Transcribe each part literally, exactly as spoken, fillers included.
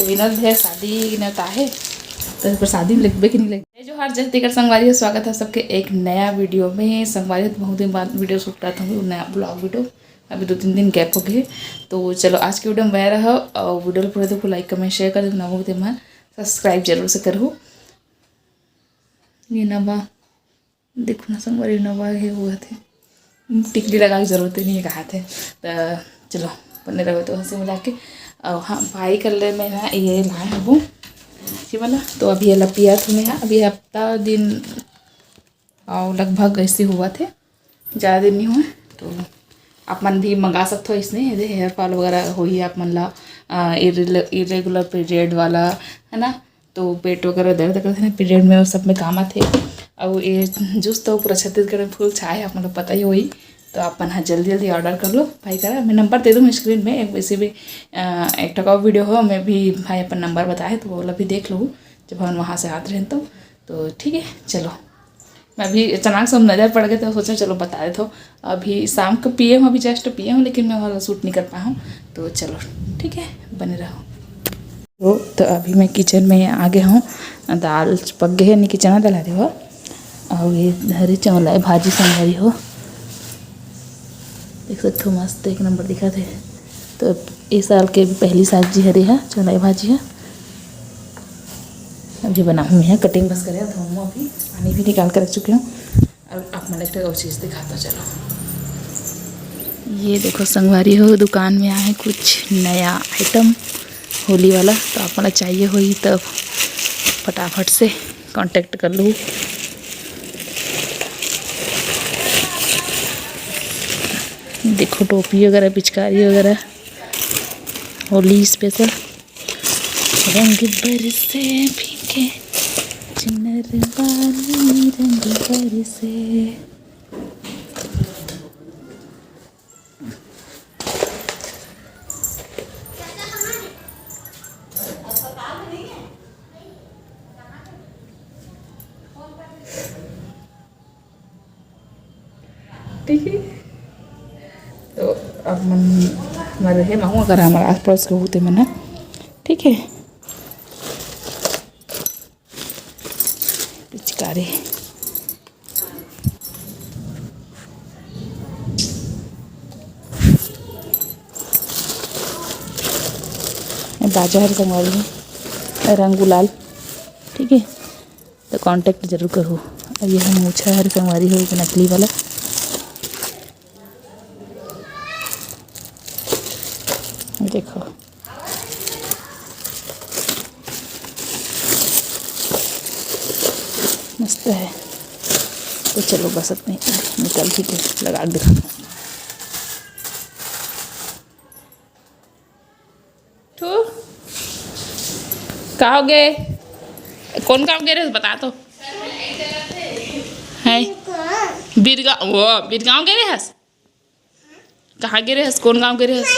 बिना ढेर शादी न ताहे, तो प्रसादी में लगबे कि नहीं लगबे। जय जोहार, जय छत्तीसगढ़ संगवारी हो, स्वागत है सबके एक नया वीडियो में। संगवारी हो, तो बहुत दिन बाद वीडियो शूट करत हूँ, नया ब्लॉग वीडियो। अभी दो तीन दिन गैप हो गए, तो चलो आज के वीडियो में बने रहो और वीडियो ला पूरा देखो, लाइक, कमेंट, शेयर कर दो, ना हो तो मन सब्सक्राइब जरूर से करो। ये नवा, देखो ना संगवारी, नवा हे वो थे, टिकली लगा के जरूरत ही नहीं कहा थे। तो चलो, बने रहो तो हंसी मजाक के। और हाँ, भाई कर ले मैं ना ये लाए हबो, ये वाला। तो अभी ये लपिया तुम्हें है, अभी हफ्ता दिन और लगभग ऐसे हुआ थे, ज़्यादा दिन नहीं हुआ। तो आप मन भी मंगा सकते हो इसने, यदि हेयर फॉल वगैरह होही आप मन ला, आ, इरेगुलर पीरियड वाला, है ना, तो पेट वगैरह दर्द करते हैं पीरियड में, वो सब में काम आते। और ये जूस तो पूरा छत्तीसगढ़ में फुल छाए है, आप मतलब पता ही होही। तो आप मन हा जल्दी जल्दी ऑर्डर कर लो भाई करा। मैं नंबर दे दूँगी स्क्रीन में, एक वैसे भी, आ, एक ठो और वीडियो हो, मैं भी भाई अपन नंबर बताए, तो वो वाला भी देख लो जब हम वहाँ से आते रहें तो। तो ठीक है, चलो, मैं अभी अचानक से हम नज़र पड़ गए तो सोचा चलो बता देते हो। अभी शाम को पिए हूँ, अभी जस्ट पिए हूँ, लेकिन मैं वाला शूट नहीं कर पाया हूँ। तो चलो ठीक है, बने रहो। तो, तो अभी मैं किचन में आ गया हूँ, दाल पक गई है, नहीं कि चना दला दे हो। और ये हरी चौलाई भाजी संगवारी हो, देख सकते हो मस्त एक नंबर दिखा थे। तो इस साल के पहली सब्जी हरे है चौलाई भाजी है। अभी बनाऊँ मैं कटिंग बस करे, धोऊँ अभी, पानी भी निकाल कर रख चुकी हूँ। अब आप मन एक ठो और चीज़ दिखाता चलो। ये देखो संगवारी हो, दुकान में आए कुछ नया आइटम होली वाला, तो आप मन चाहिए होही तो फटाफट से कॉन्टैक्ट कर लो। देखो टोपी वगैरह, पिचकारी वगैरह, होली स्पेशल। रंग बरसे फीके चुनर वाली, रंग बरसे। ठीक है, तो अब मन, मैं रहे महूँ अगर हमारे आस पड़ोस के होते मन ह, ठीक है। पिचकारी। बाजा हर संगवारी है, रंग गुलाल, ठीक है, तो कॉन्टैक्ट जरूर करो। अब ये हम मूछा हर संगवारी हो, एक नकली वाला, देखो। मस्त है। तो चलो बस इतनी निकल, ठीक है, लगा के दिखाता हूँ। ठू, का हो गए? कौन काम करे बता तो? है बिरगांव, वो बिरगांव गए हस? कहाँ गे रेहस? कोन गाँव गे रेहस?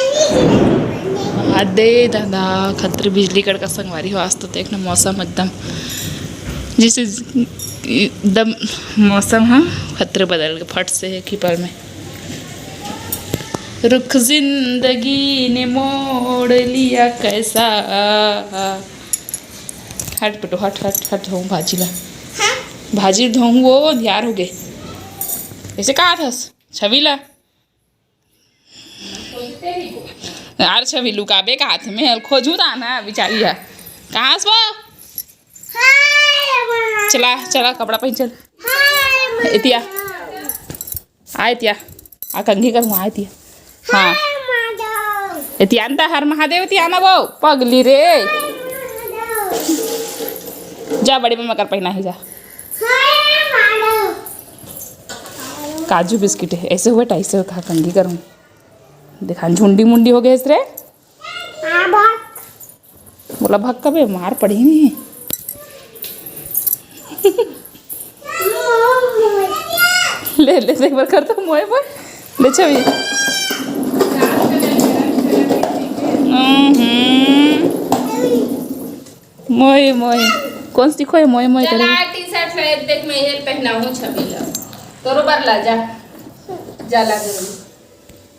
अदे दादा, खतरे बिजली कड़का संगवारी हो। आज तो देख ना मौसम एकदम, जैसे एकदम मौसम ह खतरे बदल के फट से एक ही पल में। रुख जिंदगी ने मोड़ लिया कैसा। हट बेटो, हट, हट, हट, धोऊं भाजी ला। भाजी धोऊं, वो धियार हो गे। ऐसे कहा थस? छवि ला। यार छवि लुकाबे का हाथ में हल खोजू ता ना बिचारी है। कहाँ से वो? चला, चला, कपड़ा पहन चल। एतिया। आ एतिया। आ कंघी कर हुआ एतिया। हाँ। एतिया अंता हर महादेव एतिया ना वो पगली रे। जा बड़ी मम्मा कर पहना ही जा। काजू बिस्किट है, ऐसे हुए टाइप से खा कंघी करूँ। देखा झुंडी मुंडी हो गए रे। बोला भक्का बे मार पड़ी नहीं। ले ले एक बार कर तो मोए पर ले छवि। हम्म। मोए मोए कौन सी दिखो है मोए मोए करे। चला टी शर्ट है, देख मैं ये पहना हूँ छबीला। तोरो बर ला जा। जा ला जरूर।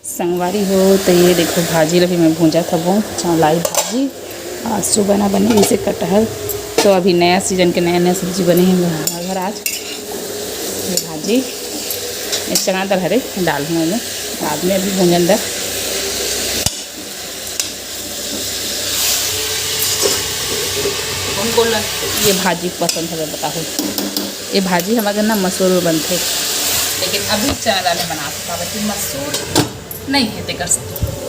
संगवारी हो तो ये देखो भाजी ला भी मैं भूंजा थबो, चौलाई भाजी। आज सुबह ना बने जैसे कटहल, तो अभी नया सीजन के नया नया सब्जी बने हे हमारे घर आज। ये भाजी, ये चना दाल हरे, डालहूँ मैं, बाद में अभी भूंजन दा। हमको लग- ये भाजी पसंद है, बताओ। ये भाजी हमारे घर ना मसूर में बनथे, लेकिन अभी चना दाल में बना सकता, बल्कि मसूर नहीं है तेकर से,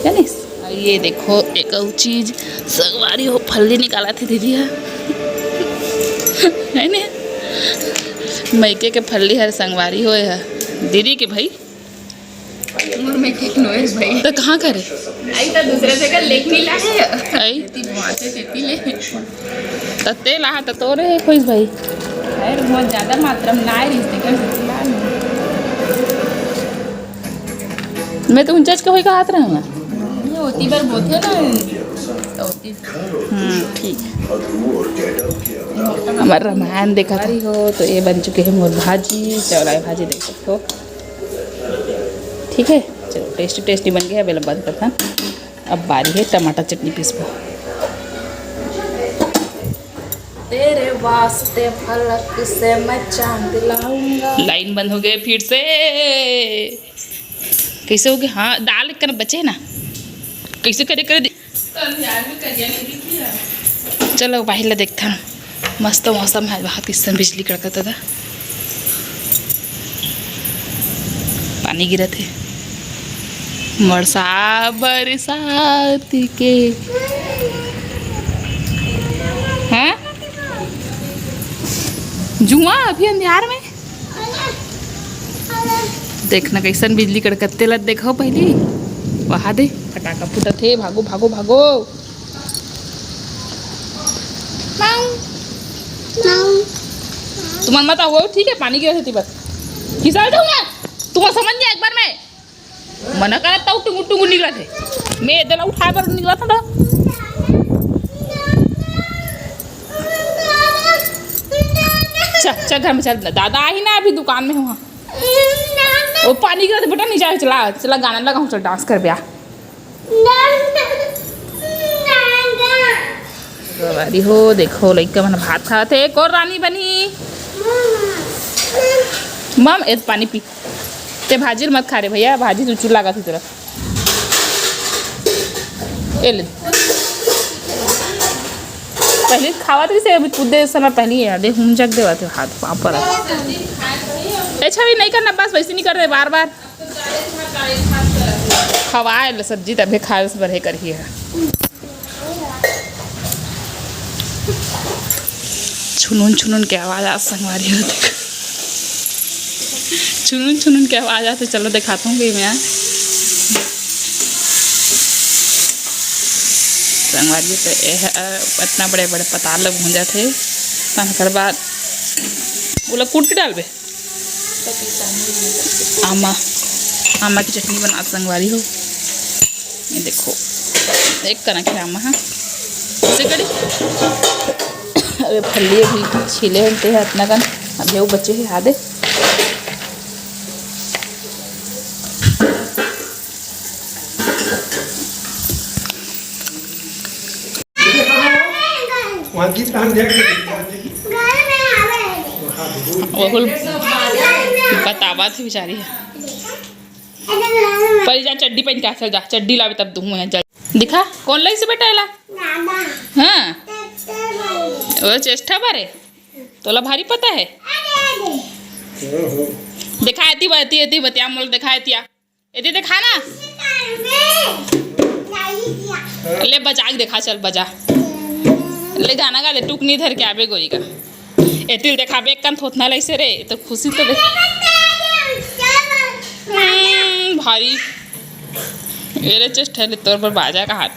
जानिस? और ये देखो एक और चीज, संगवारी हो, फल्ली निकालत हे दीदी ह, है ने? मइके के फल्ली हर संगवारी हो, ये ह दीदी के भाई। मोर में के नोएस भाई। तो कहाँ करे? आई तो दूसरे जगह लेके नहीं लाए। आई? तेती बुआते तेती ले। तो ते लाहा तो तोरे है खुश भाई। अरे बहुत ज्यादा मात्रा में लाए रही थी, कर सकती लाए नहीं। मैं तो उनचाच के होई का हाथ रहूँगा। ये होती बार बहुत है ना, तो होती। हम्म, ठीक। हमारा रामायण देखा था। अरे हो, तो ये बन चुके हैं मोर भाजी, चौलाई भाजी देख सकते हो। ठीक है, चलो, टेस्टी टेस्टी बन गया। अब एला बंद करता। अब बारी है टमाटर चटनी पीसबो। तेरे वास्ते फलक से मैं चांद लाऊंगा। लाइन बंद हो गए फिर से। कैसे हो गए? हाँ, दाल एक कन बचे ना, कैसे करे करे दे। चलो बाहिर ला देखथन, मस्त मौसम है, बहुत किसन बिजली कड़कत हे, पानी गिरत हे। बरसा बरसात के, हैं? जुआ अभी अंधियार में। देखना कैसन बिजली कड़कत हे, ला देखो पहली। वहा दे, फटाका फूटत हे, भागो, भागो, भागो। तुमन मत आओ, ठीक है, पानी गिरत हे बस। खिसल दूंगा, तुमन समझ लिया एक बार में। मना करत तऊ टुंगु टुंगु निकलत हे। मैं एदे ला उठाए बर निकलत हूँ ना। चल, चल घर में चल, दादा आही ना, अभी दुकान में हूँ। वो पानी गिरत हे बेटा, नीचे चला, चला गाना लगाऊँ, चल डांस कर ब्या। अरे हो, देखो लइका मन भात खात हे, एक और रानी बनी। मम, ए पानी पी। ते भाजी ल मत खा रे भैया, भाजी तू चूल्हा लागत हे तोरा। ए ले। पहले खावत रहिस हे, अभी कुछ देर समय पहले ही याद है, हम जग देवा थे हाथ पाँव पर। अच्छा भी नहीं करना, बस वैसे नहीं कर रहे बार बार। खवाए ले सब्जी तभे खाए से बढ़े करही है। छुनुन छुनुन के आवाज आ संगवारी हो, देख। छुनुन छुनुन के आवाज आथे, चलो दिखाता हूँ भी मैं। संगवारी तो ये है, इतना बड़े बड़े पताल लोग भूंजा थे, तहन कर बाद वो लोग कूट के डालबे। आमा, आमा की चटनी बना संगवारी हो। ये देखो, एक कनक है आमा, हाँ। इसे करी। अरे फल्ली अभी छीले हन ते हैं इतना कन, अभी वो बचे ही आधे। वहाँ की तहन देख के ओहुल बतावा थी बेचारी। पहले जा चड्डी पहन के आ, चल जा, चड्डी लावे तब दूँ मैं, जा। दिखा, कौन लाई से बेटा एला? हाँ। वो चेष्टा बारे। तोला भारी पता है। दिखा, एती बा, एती, एती बतिया, मोल दिखा, एतिया। एती दिखा ना। ले बजा के दिखा, चल बजा। ले गाना गा दे, टुकनी धर के आबे गोरी का। एती दिखाबे, एक कान थोथना लइसे रे, तो खुशी तो दे। हम्म, भारी। ये रे चेष्टा ले तोर बर बाजा का हाथ।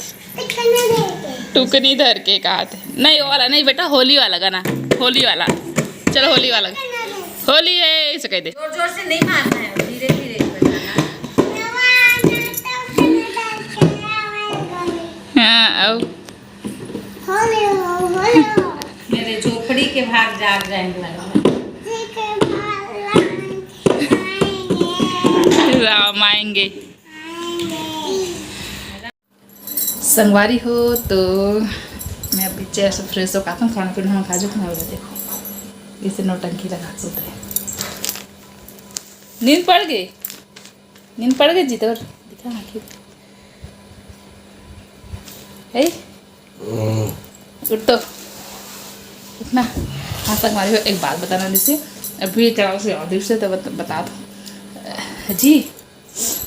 टुकनी धर के कहा थे। नहीं, वो वाला नहीं बेटा, होली वाला गाना, होली वाला। चलो होली वाला। होली है, इसे कह दे। जोर जोर से नहीं मारना है, धीरे धीरे बजाना। हाँ, आओ। मेरे झोपड़ी के भाग जाग जाएंगे। राम आएंगे। संगवारी हो तो मैं अभी चेयर से फ्रेश होके आथंव, खाना पीना हम खा जाथन। देखो, इसे नौटंकी लगा सोते हैं। नींद पड़ गई, नींद पड़ गई जी तोर? दिखा आँखी। ए, उठ तो, उठना। हाँ, संगवारी हो, एक बात बताना जैसे, अभी चला से आदित्य से तो बत-, बता दो जी।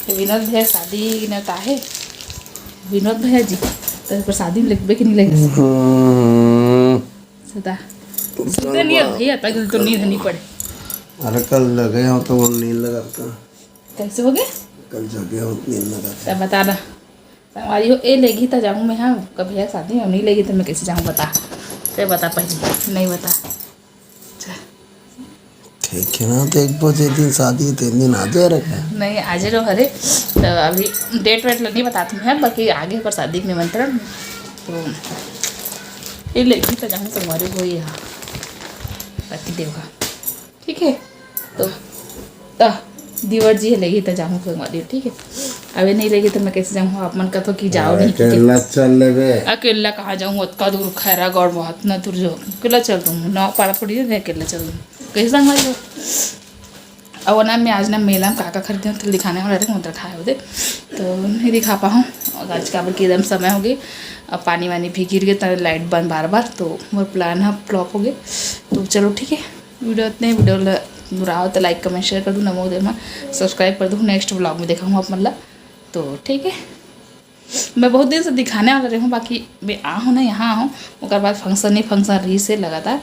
विनोद भैया शादी ने ताहे, विनोद भैया जी, तो पर शादी में लगबे कि नहीं लगे? हम्म। सदा सुनते नहीं है भैया, तक तो नींद नहीं पड़े। अरे, कल लगे हो तो वो नींद लगाता। कैसे हो गए? कल जगे हो, नींद लगाता। तब बता ना, संगवारी हो, ए लेगी तो जाऊँ मैं, हाँ, कभी है शादी में नहीं लेगी तो मैं कैसे जाऊँ, बता। ते बता पहले, नहीं बता। अच्छा। ठीक है ना, तो एक बजे दिन शादी है, तीन दिन आजे रखे। नहीं, आजे रहो, अरे, तो अभी डेट वेट ला नहीं बताथंव मैं, बाकी आगे पर शादी के निमंत्रण, तो ये लेगी तो जाऊँ संगवारी हो, ये हाँ, बाकी देवगा, ठीक है, तो, तो दीवर जी है लेगी तो जाऊँ संगवारी हो, ठीक है, अबे नहीं लेगी तो मैं कैसे जाऊँ? आप मन कथो कि जाओ नहीं, ठीक है? अकेला चल लेबे। अकेला कहाँ जाऊँ? ओतका दूर खैरागढ़, बहुत ना दूर जाऊँ, अकेला चल दूँ, नौ पारा थोड़ी है, अकेला चल दूँ, कैसे संगवारी हो? अउ ना, मैं आज ना मेला में का का खरीदे हंव, तो दिखाने वाला रहे, मतलब खाए होते, तो नहीं दिखा पाहूँ। और आज काबर कि एकदम समय हो गई, अब पानी वानी भी गिर गए, तो लाइट बंद बार बार, तो मोर प्लान है फ्लॉप हो गए। तो चलो ठीक है, वीडियो इतने, वीडियो ल-, बुरा हो तो लाइक, कमेंट, शेयर कर दो, नमो देव मा सब्सक्राइब कर दो। नेक्स्ट व्लॉग में देखाऊँ आप मन ला। तो ठीक है, मैं बहुत दिन से दिखाने वाला रहे हूँ, बाकी मैं आ हूँ ना, यहाँ आ हूँ, ओकर बाद फंक्शन ही फंक्शन रही से लगातार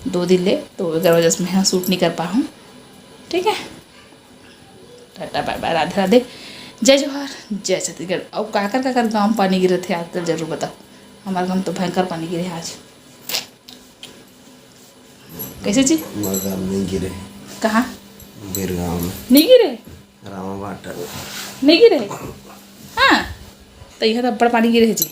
दो दिन ले, तो एकर वजह से मैं यहाँ शूट नहीं कर पा हूँ। ठीक है, टाटा बाय बाय, राधे राधे, जय जोहार, जय छत्तीसगढ़। अब काकर काकर गाँव में पानी गिरत है आजकल, जरूर बताओ। हमारे गाँव में तो भयंकर पानी गिरे है आज। कैसे जी? हमारे गाँव में नहीं गिरे। कहाँ? बीरगांव में। नहीं गिरे? रामा भाटा में। नहीं गिरे? हाँ, तो यहाँ तो बड़ा पानी गिरे है जी।